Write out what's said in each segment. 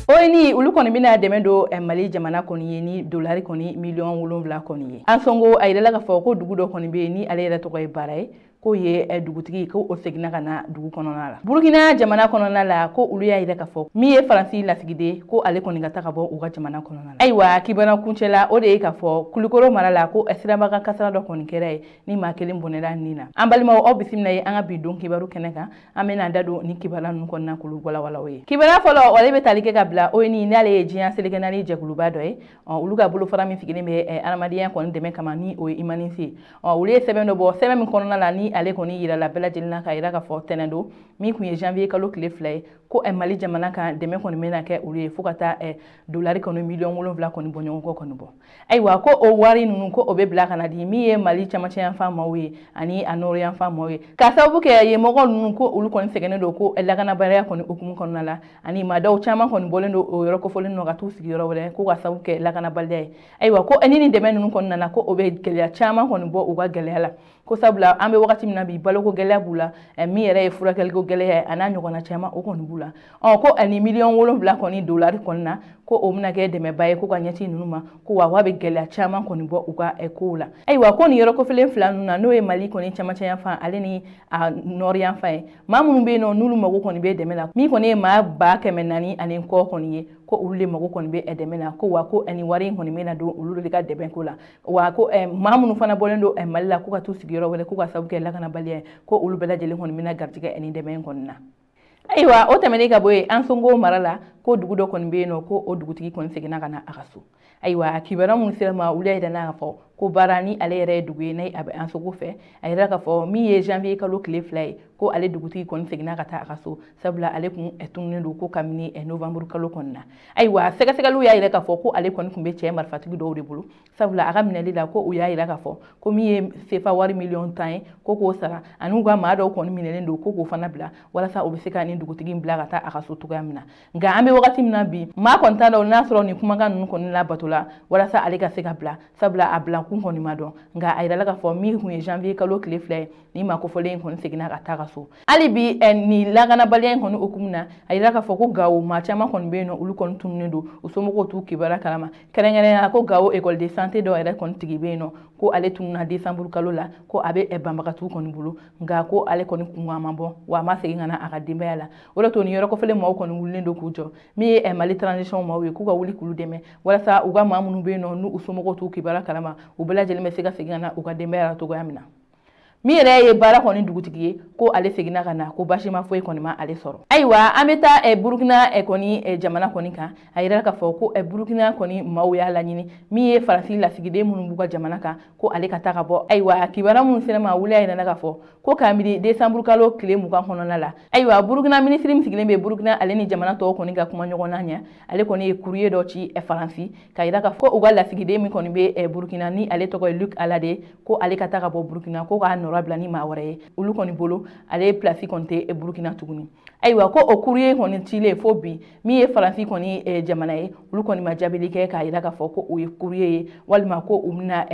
ONU olu kɔni bɛna dɛmɛ don Mali jamana kɔni ye ni dolari kɔni miliyɔn 7 kɔni ye. Ansongo, a yirala k'a fɔ ko dugu dɔ kɔni bɛ yen ni ale yɛrɛ tɔgɔ ye Baara ye, k'o ye dugutigi, ko o seginna ka na dugu kɔnɔna la. Burukina jamana kɔnɔna la, ko olu y'a yira k'a fɔ min ye Faransi lasigiden, ko ale kɔni ka taa ka bɔ u ka jamana kɔnɔna la. Ayiwa, kibaruya kuncɛla, o de ye k'a fɔ Kulukoro mara la, ko sirabakan kasara dɔ kɔni kɛra yen ni maa kelen bɔnɛla nin na. An balimaw, aw bisimila ye an ka bi don kibaru kɛnɛ kan. An bɛna da don ni kibaruya ninnu kɔnɔna k'olu walawala. O ye kibaruya fɔlɔ, ale bɛ tali kɛ ka bila ONU, n'ale ye diɲɛ seleke naani jɛkuluba dɔ ye, olu ka bolofara min sigilen bɛ adamadenya kɔni dɛmɛ kama, ni o ye Humanité ye. Olu ye sɛbɛn dɔ bɔ, sɛbɛn min kɔnɔna la ni ale kɔni yirala bɛɛ lajɛlen na k'a yira k'a fɔ tɛnɛn don min tun ye janvier kalo tile 2 ye, ko Mali jamana kan dɛmɛ kɔni bɛna kɛ olu ye fo ka taa dolari kɔni miliyɔn 7 kɔni bɔ ɲɔgɔn kɔ kɔni bɔ. Ayiwa, ko o wari ninnu, ko o bɛ bila ka na di min ye Mali camancɛ yanfan maaw ye ani a nord yanfan maaw ye, k'a sababu kɛ yen mɔgɔ ninnu, ko olu kɔni sɛgɛnnen don, ko lakanabaliya kɔni hukumu kɔnɔna la, ani maa dɔw caman kɔni bɔlen don o yɔrɔ kofɔlen ninnu ka t'u sigi yɔrɔ wɛrɛ, ko ka sababu kɛ lakanabaliya ye. Ayiwa, ko ni dɛmɛ ninnu kɔni nana, ko o bɛ gɛlɛya caman kɔni bɔ u ka gɛlɛya la, ko sabula an bɛ wagati min na bi, baloko gɛlɛya b'u la, min yɛrɛ ye furakɛliko gɛlɛya ye, a n'a ɲɔgɔnna caman, o kɔni b'u la. Ko ani miliyɔn 7 kɔni dolari kɔni na, ko o bɛna kɛ dɛmɛba ye ko ka ɲɛsin ninnu ma, ko wa wa bɛ gɛlɛya caman kɔni bɔ u ka kow la. Ayiwa, ko nin yɔrɔ kofɔlen fila ninnu na, n'o ye Mali kɔni camancɛ yanfan ale ni a nord yanfan ye, maa minnu bɛ yen nɔ n'olu mago kɔni bɛ dɛmɛ la, min kɔni ye maa 400,000 ani kɔ kɔni ye, ko olu de mago kɔni bɛ dɛmɛ la, ko wa ko ani wari in kɔni bɛna don olu de ka dɛmɛ ko la. Wa ko maa minnu fana bɔlen don Mali la ko ka t'u sigi yɔrɔ wɛrɛ, ko ka sababu kɛ lakanabaliya ye, ko olu bɛɛ lajɛlen kɔni bɛna garijɛgɛ ni dɛmɛ in kɔni na. Ayiwa, o tɛmɛnen ka bɔ yen, Ansongo mara la, ko dugu dɔ kɔni bɛ yen nɔ, ko o dugutigi kɔni seginna ka na a ka so. Ayiwa, kibaruya minnu sera ma, olu y'a yira k'a fɔ ko Baara, ni ale yɛrɛ ye dugu ye n'a a bɛ Ansongo fɛ, a yira k'a fɔ min ye janvier kalo tile 2 ye, ko ale dugutigi kɔni seginna ka taa a ka so, sabula ale kun tununnen don ko kabini novembre kalo kɔni na. Ayiwa, sɛgɛsɛgɛliw y'a yira k'a fɔ ko ale kɔni tun bɛ cɛ marifatigi dɔw de bolo, sabula a ka minɛli la, ko u y'a yira k'a fɔ ko min ye sefa wari miliyɔn 10 ye, ko k'o sara, ani u ka maa dɔw kɔni minɛlen don, ko k'o fana bila walasa u bɛ se ka nin dugutigi in bila ka taa a ka so cogoya min na. Nka an bɛ wagati min na bi, maa kɔni t'a dɔn n'a sɔrɔ nin kumakan ninnu kɔni labato la walasa ale ka se ka bila, sabula a bila kun kɔni ma dɔn. Nka a yirala k'a fɔ min tun ye janvier kalo tile 2 ye, ni maa kofɔlen in kɔni seginna ka taa ka so. Hali bi nin lakanabaliya in kɔni hukumu na, a yirala k'a fɔ ko Gawo maa caman kɔni bɛ yen nɔ, olu kɔni tununnen don, u somɔgɔw t'u kibaruya kalama. Kɛrɛnkɛrɛnnenya la, ko Gawo école de santé dɔ yɛrɛ kɔni tigi bɛ yen nɔ, ko ale tununna décembre kalo la, ko a bɛ banbagatiw kɔni bolo, nka ko ale kɔni kunkan ma bɔ, wa a ma segin ka na a ka denbaya la. O de to nin yɔrɔ kɔfɛlen maaw kɔni wulilen don k'u jɔ, min ye Mali transition maaw ye, k'u ka wuli k'olu dɛmɛ walasa u ka maa minnu bɛ yen nɔ n'u somɔgɔw t'u kibaruya kalama, u bɛɛ lajɛlen bɛ se ka segin ka na u ka denbaya la cogoya min na. Min yɛrɛ ye Baara kɔni dugutigi ye, ko ale seginna ka na, ko basi ma foyi kɔni ma ale sɔrɔ. Ayiwa, an bɛ taa Burukina kɔni jamana kɔni kan. A yirala k'a fɔ ko Burukina kɔni maaw y'a laɲini min ye Faransi lasigiden minnu b'u ka jamana kan, ko ale ka taa ka bɔ. Ayiwa, kibaruya minnu sera ma, wuli y'a yira k'a fɔ ko kabini décembre kalo tile 20 kɔnɔna la, ayiwa, Burukina minisiri min sigilen bɛ Burukina ale ni jamana tɔw kɔni ka kuma ɲɔgɔn na ɲɛ, ale kɔni ye courrier dɔ ci Faransi ka yira k'a fɔ u ka lasigiden min kɔni bɛ Burukina, ni ale tɔgɔ ye Luc Alade, ko ale ka taa ka bɔ Burukina, ko k'a nɔrɔ bila ni maa wɛrɛ ye. Olu kɔni bolo, ale place kɔni tɛ Burukina tuguni. Ayiwa, ko o courrier kɔni cilen fo bi, min ye Faransi kɔni jamana ye, olu kɔni ma jaabili kɛ k'a yira k'a fɔ ko o ye courrier ye walima ko u bɛna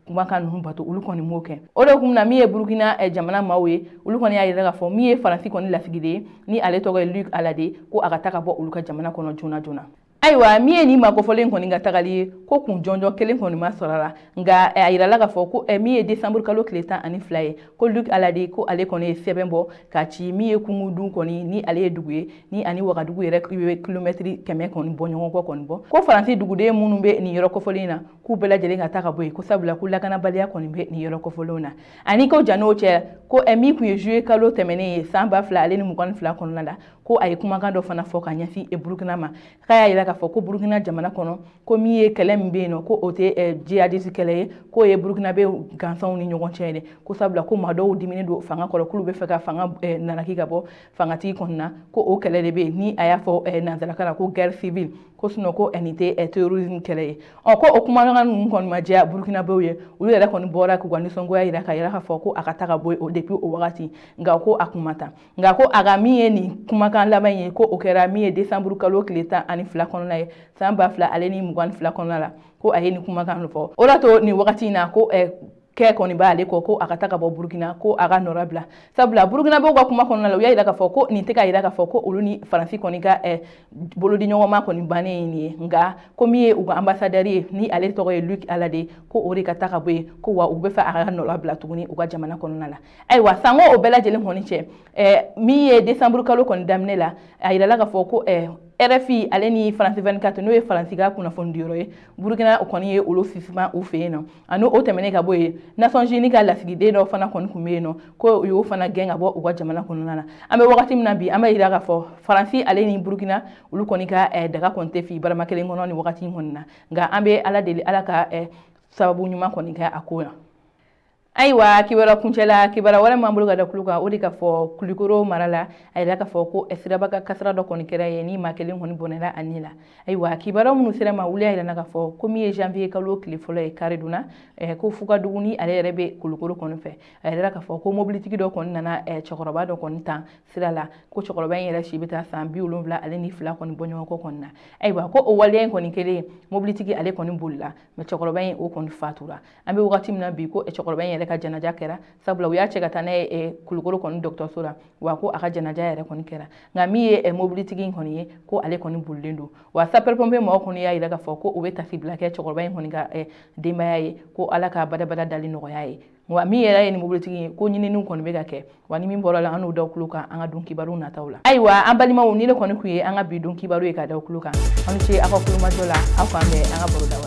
kumakan ninnu bato. Olu kɔni m'o kɛ. O de kun na, min ye Burukina jamana maaw ye, olu kɔni y'a yira k'a fɔ min ye Faransi kɔni lasigiden ye, ni ale tɔgɔ ye Luc Alade, ko a ka taa ka bɔ olu ka jamana kɔnɔ joona joona. Ayiwa, min ye nin maa kofɔlen kɔni ka tagali ye, ko kun jɔnjɔn kelen kɔni ma sɔrɔ a la. Nka a yirala k'a fɔ ko min ye décembre kalo tile 12 ye, ko Luc Alade, ko ale kɔni ye sɛbɛn bɔ ka ci min ye Kungudun kɔni, ni ale ye dugu ye ni ani Wagadugu yɛrɛ bɛ kilomɛtiri 100 kɔni bɔ ɲɔgɔn kɔ kɔni bɔ, ko Faransi duguden minnu bɛ nin yɔrɔ kofɔlen na, k'u bɛɛ lajɛlen ka taa ka bɔ yen, ko sabula ko lakanabaliya kɔni bɛ nin yɔrɔ kofɔlenw na. Ani ko jan'o cɛ, ko min tun ye juillet kalo tɛmɛnen ye san 2022 kɔnɔna la, ko a ye kumakan dɔ fana fɔ ka ɲɛsin Burukina ma, k'a y'a yira k'a fɔ ko Burukina jamana kɔnɔ, ko min ye kɛlɛ min bɛ yen nɔ, ko o tɛ jihadiste kɛlɛ ye, k'o ye Burukina bɛ gansanw ni ɲɔgɔn cɛ ye dɛ, ko sabula ko maa dɔw diminen don fanga kɔrɔ, k'olu bɛ fɛ ka fanga nalaki ka bɔ fangatigi kɔni na, ko o kɛlɛ de bɛ yen, ni a y'a fɔ nanzarakan na ko guerre civile, ko sinon ko nin tɛ terrorisme kɛlɛ ye. Ɔ, ko o kumakan ninnu kɔni ma diya Burukinabew ye. Olu yɛrɛ kɔni bɔra k'u ka nisɔngoya yira ka yira k'a fɔ ko a ka taa ka bɔ yen depuis o wagati, nka ko a kun ma taa. Nka ko a ka min ye nin kumakan laban ye, ko o kɛra min ye décembre kalo tile 12 kɔnɔna ye san 2022 kɔnɔna la, ko a ye nin kumakan fɔ. O de to nin wagati in na, ko kɛ kɔni b'ale kɔ ko a ka taa ka bɔ Burukina, ko a ka nɔra bila, sabula Burukinabew ka kuma kɔnɔna la, u y'a yira k'a fɔ ko nin tɛ ka yira k'a fɔ ko olu ni Faransi kɔni ka bolodiɲɔgɔnma kɔni bannen ye nin ye. Nka ko min ye u ka ambassadeur ye, ni ale tɔgɔ ye Luc Alade, ko o de ka taa ka bɔ yen, ko wa u bɛ fɛ a ka nɔra bila tuguni u ka jamana kɔnɔna la. Ayiwa, sango o bɛɛ lajɛlen kɔni cɛ, min ye décembre kalo kɔni daminɛ la, a yirala k'a fɔ ko RFI ale ni France 24, n'o ye Faransi ka kunnafonidiyɔrɔ ye, Burukina kɔni ye olu sisuma u fɛ yen nɔ. Ani o tɛmɛnen ka bɔ yen, Nations Unies ka lasigiden dɔ fana kɔni tun bɛ yen nɔ, ko u y'o fana gɛn ka bɔ u ka jamana kɔnɔna na. An bɛ wagati min na bi, an bɛ yira k'a fɔ Faransi ale ni Burukina olu kɔni ka daga kɔni tɛ fi barama kelen kɔnɔ nin wagati in kɔni na. Nka an bɛ Ala deli, Ala ka sababu ɲuman kɔni kɛ a ko la. Ayiwa, kibaruya kuncɛla, kibaruya wɛrɛ m'an bolo ka da kulu kan, o de ka fɔ Kulikoro mara la, a yira k'a fɔ ko siraba ka kasara dɔ kɔni kɛra yen, ni maa kelen kɔni bɔnɛra a ni la. Ayiwa, kibaruya minnu sera ma, wuli a yira k'a fɔ ko min ye janvier kalo tile fɔlɔ ye, kari donna, ko Fukadugu ni ale yɛrɛ bɛ Kulukoro kɔni fɛ, a yira k'a fɔ ko mobilitigi dɔ kɔni nana cɛkɔrɔba dɔ kɔni tan sira la, ko cɛkɔrɔba in yɛrɛ si bɛ taa san 72 kɔni bɔ ɲɔgɔn kɔ kɔni na. Ayiwa, ko o waleya in kɔni kɛlen, mobilitigi ale kɔni bolila, mɛ cɛkɔrɔba in o kɔni fatura. An bɛ wagati min na bi, ko cɛkɔrɔba in yɛrɛ ka janaja kɛra, sabula u y'a cɛ ka taa n'a ye Kulukoro kɔni dɔgɔtɔrɔso la, wa ko a ka janaja yɛrɛ kɔni kɛra. Nka min ye mobilitigi in kɔni ye, ko ale kɔni bolilen don. Wa sapeur pompier mɔgɔw kɔni y'a yira k'a fɔ ko u bɛ tasibila kɛ cɛkɔrɔba in kɔni ka denbaya ye, ko Ala ka badabada dali nɔgɔya ye. Wa min yɛrɛ ye nin mobilitigi ye, ko ɲininiw kɔni bɛ ka kɛ, wa ni min bɔra la, an n'o da kulo kan an ka don kibaru nataw la. Ayiwa, an balimaw, ni ne kɔni kun ye an ka bi don kibaru ye ka da kulo kan. Aw ni ce aw ka kulomajɔ la, aw k'an bɛn an ka baroda wɛrɛ.